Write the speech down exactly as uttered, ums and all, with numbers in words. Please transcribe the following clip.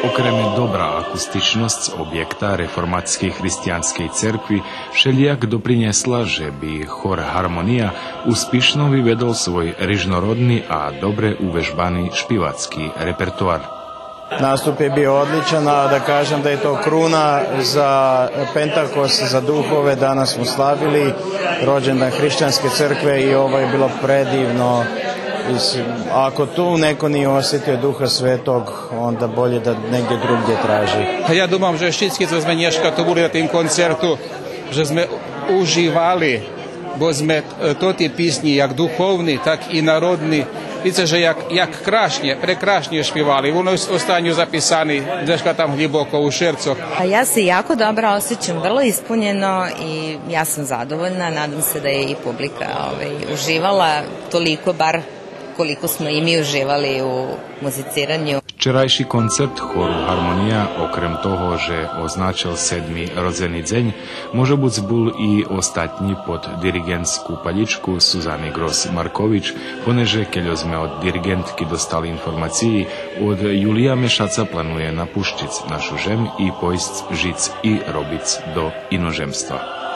Окреме добра акустичносц обєкта реформатскей християнскей церкви шелїяк допринєсла же би хор Гармония успишно виведол свой рижнородни, а добре увежбани шпивацки репертоар. Nastup je bio odličan, a da kažem da je to kruna za Pentakos, za duhove. Danas smo slavili rođendan hrišćanske crkve i ovo je bilo predivno. Mislim, ako tu neko nije osetio Duha Svetog, onda bolje da negdje drugdje traži. Та я думам, же шицки, цо зме нєшка ту були на тим концерту, же зме уживали, бо зме, е, тоти писнї, як духовни, так и народни, видзице же як, як крашнє, прекрашнє шпивали. Воно ос-, останю записани, нєшка там глїбоко у шерцох. A ja se jako dobro osjećam, vrlo ispunjeno i ja sam zadovoljna. Nadam se da je i publika, ovaj, uživala toliko, bar koliko smo i mi uživali u muziciranju. Вчерайши концерт хору Гармония, окрем того же означел седми родзени дзень, може буц бул и остатнї под дириґентску палїчку Сузани Ґрос Маркович, понеже кельо зме од дириґентки достали информациї, од юлия мешаца планує напущиц нашу жем и пойсц жиц и робиц до иножемства.